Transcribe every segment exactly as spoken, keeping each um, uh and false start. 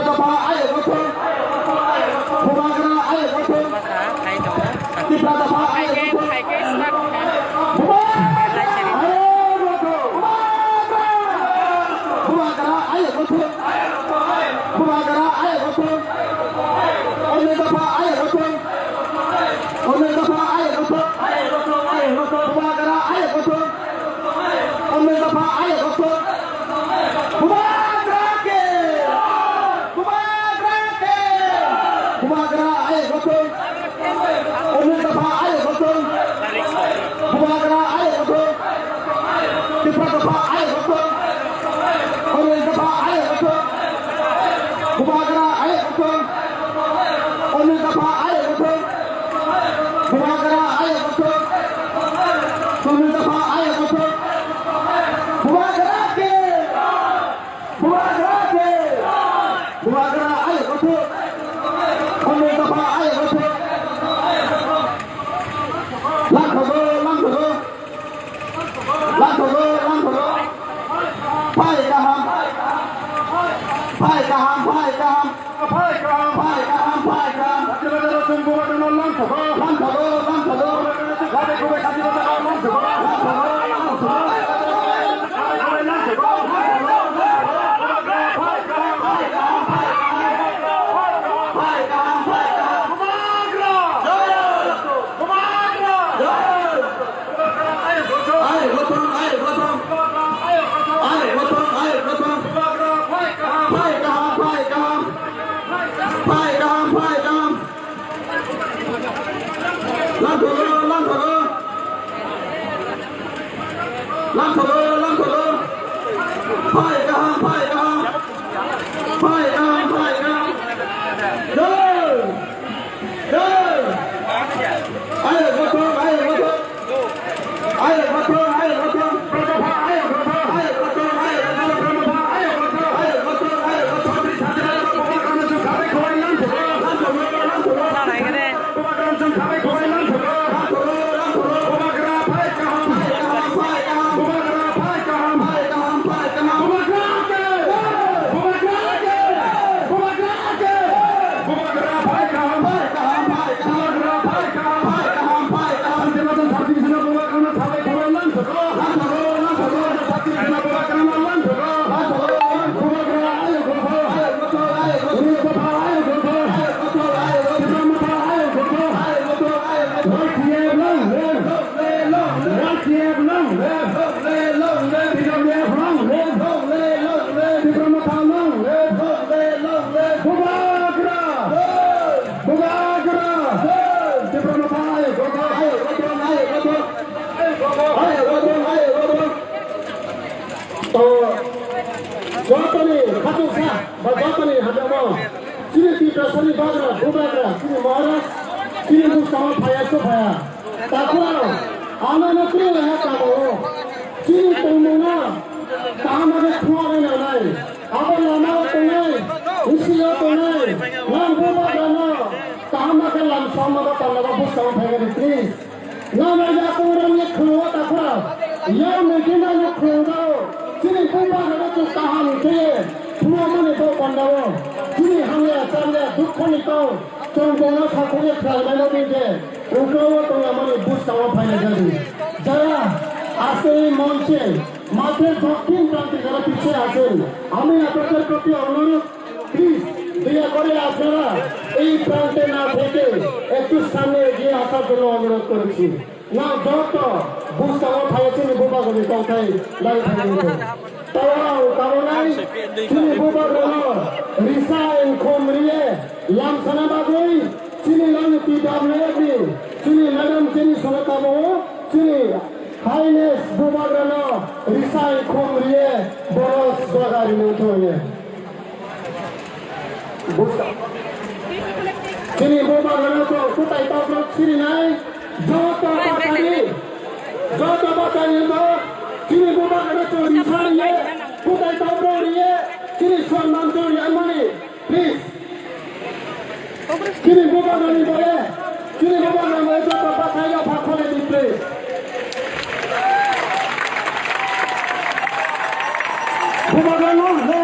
Dopha ayok gothok. Bubagra ayok gothok. Tipra dopha ayok gothok. Bubagra ayok gothok. Bubagra ayok gothok. Bubagra ayok gothok. Onno dopha ayok gothok. Onno dopha ayok gothok. Bubagra ayok gothok. Onno dopha ayok gothok. Bubagra ke! Bubagra ke! Bubagra ayok gothok. Onno dopha ayok gothok. Bubagra ayok gothok. Tipra dopha ayok gothok. Onno dopha ayok gothok. Bubagra ayok gothok. Onno dopha ayok gothok. Bubagra ayok gothok. Onno dopha ayok gothok. Bubagra ke! Bubagra ke! Bubagra ayok gothok. Onno dopha ayok gothok. Langthogo, langthogo. Langthogo, langthogo. Phai kaham. Phai kaham, phai kaham. Phai kaham, phai kaham, phai kaham. Hathai bazar o chwng bubagrano langthogo. Langthogo, langthogo. Bubagrano chwng khabai khubai Hathai bazar o langthogo. Langthogo, langthogo. Khabai khubai langthogo. Langthogo, langthogo. Phai kaham, phai kaham, phai kaham. Phai kaham, phai kaham. Bubagra! Jai! Bubagra! Jai! Ayok gothok, ayok gothok. Ayok gothok, ayok gothok. Phai kaham, phai kaham. Phai kaham, phai kaham. Langthogo, langthogo. Langthogo, langthogo. Phai kaham, phai kaham. Phai kaham, phai kaham. Jai! Jai! Ayok gothok, ayok gothok. Ayok gothok, ayok gothok. Ayok gothok, ayok gothok. Ayok gothok, ayok gothok. Ayok gothok, ayok gothok. Bubagrano chwng khabai khubai langthogo. Langthogo, langthogo. Bubagrano chwng khabai khubai langthogo. Langthogo, langthogo. Bubagra phai kaham. Phai kaham, phai kaham. Bubagra phai kaham. Phai kaham, phai kaham. Bubagra ke! Bubagra ke! Bubagra ke! Bubagra phai kaham. Phai kaham, phai kaham. Bubagra phai kaham. Phai kaham, phai kaham. Santinathon Sarkisino bubagrano khabai khubai langthogo. Langthogo, langthogo. Sarkisino bubagrano langthogo. Langthogo, langthogo. Bubagra ayok gothok. Ayok gothok, ayok gothok. Onno dopha ayok gothok. Ayok gothok, ayok gothok. Tipra motha ayok gothok. Ayok gothok, ayok gothok. Y T F long live. Long live, long live. Y T F long live. Long live, long live. T W F long live. Long live, long live. Tipra motha long live. Long live, long live. Bubagra! Bubagra! Tipra motha ayok gothok, ayok gothok, ayok gothok. Ayok gothok, ayok gothok. To, jotoni khatung sa, ba jotoni hajamo. Chini Tiprasani bagra, bubagra, chini Maharaj, chini bwskango phaiya se phaiya. Takhuk ano, ano no kwrwi ha tabao. Chini tongmungno kaham khe thuana nangnai. Abo lama o tongnai, bisi o tongnai, nang bubagrano kaham khe lam sama ba tangma ba bwskango phaiya di, please. Nang ya tongrang ni khwlao takhuk. Ya meeting ni khwlao. Chini bubagrano chwng kaham khe phunukmani bo pandao. Chini hamya chamya dukho ni tong. Chwng bono sakhukhe khlaimano hwnkhe, uklao tonglamani bwskango phainai jadu. Jara asei monche, mathe dokhin prante jara piche achen, ami apoker proti onurudh, please, দয়া করে আপনারা এই প্রান্তে না থেকে একটু সামনে এগিয়ে আসার জন্য অনুরোধ করছি। Nang joto bwskango phaiya chini bubagrani tongthai lai phai wngkha. Tei ang kamonai chini bubagrano risa inkhom riye lamsana bagwi chini nang T W F ni chini madam chini sona tamo chini highness bubagrano risa inkhom riye boros bagari nangthokye. Busta. Chini bubagrano to kutai tokro chini nai. Joto batani. Joto batani to. Chini bubagrano to risari ye. Kutai tokro riye. Chini sonman to riamani. Please. Chini bubagrani bole. Chini bubagrani bole joto bathai ya pha khole di, please. Bubagrano, le.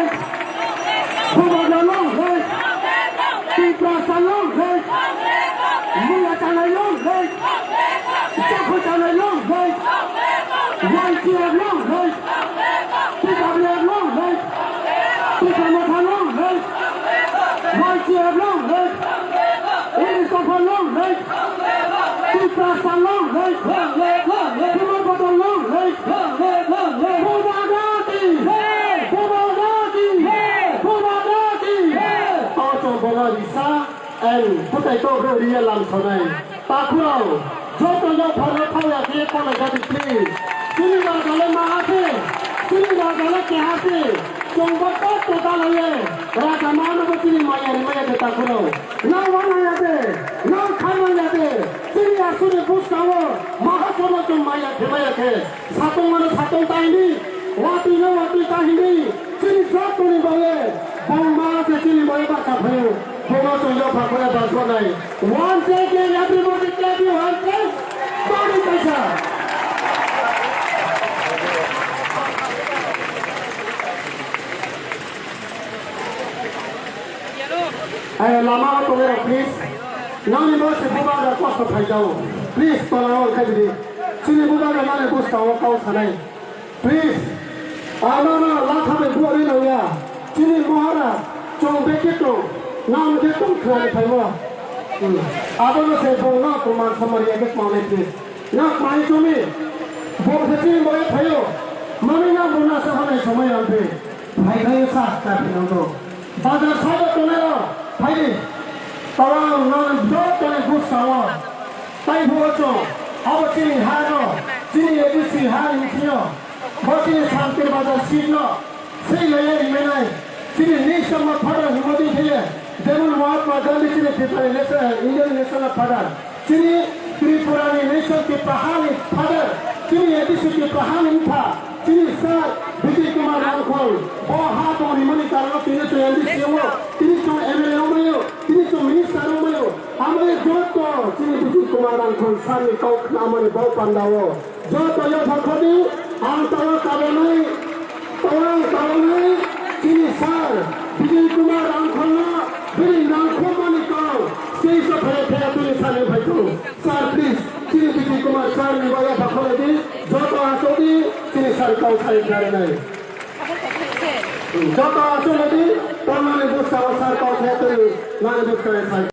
Bubagrano, le. Rasta long live! Long live! Long live! Buma Bodol long live! Long live! Long live! Buma Gandhi! Hey! Buma Gandhi! Hey! Buma Gandhi! Hey! Tao chong bola risa and butai to bro riya lam sonai. Takhurao, joto no phano phaya khe kono jadi please. Chini raja le ma ase, chini raja le ke ase. Chongba to to dalaye. Raja mano bo chini maya ri maya de takhurao. Na wana ya de, na khana ya de. Chini asuri buskao, maha kono chong maya khe maya khe. Satong mano satong ta hindi, watwi no watwi ta hindi, chini jotoni baye, bongma se chini baye baksa phayo, bono chongjak phakhore basonai. Once again, everybody clap your hands, guys. Bari kaisa. Ayo, lama o tongero, please. Nangni bo se bubagra kosto phaijao. Please, tola o khai bidi. Chini bubagra nangni buskao kau sanai. Please, ano no lakha bai buari nangya. Chini Maharaj, chong beke tong, nam ke tong khlai phaimo. Hmm. Abono se bong no kuman samari age kmane please. Na kmai chumi, bong se chini boye phayo. Mami na bong na sa hanai somai ampe. Phai phai sa ka phino to. Bazar sabo tonero, phaidi. Tawang nang joto ni buskao. Tai bo chong, abo chini ha no, chini A D C ha ni sio. Bo chini Santir Bazar seat no, sei loye ri menai. Chini nation no father himo di kheye. Jemon Mahatma Gandhi chini Tripura ni nation, Indian nation no father. Chini Tripura ni nation Tipra ha ni father. Chini A D C Tipra ha ni mpha. Chini sir Bijay Kumar Rangkhol, bo ha tong rimani karano tini chwng M D C wngo, tini chwng M L A wngmaio, tini chwng minister wngmaio. Amoni joto chini Bijay Kumar Rangkhol sir ni kok khnamani bo pandao. Joto yo phakhodi ang tawa kabonai, tawa ang kabonai chini sir Bijay Kumar Rangkholno bini nangkhukmani kok stage o phai phai tini sir ni phaikhu. Sir, please, chini Bijay Kumar sir ni baya phakhodi. Joto achodi, chini sir kau sai kharinai. Joto achodi, tonnani buskao sir kau khaitwi, nani buskao sai.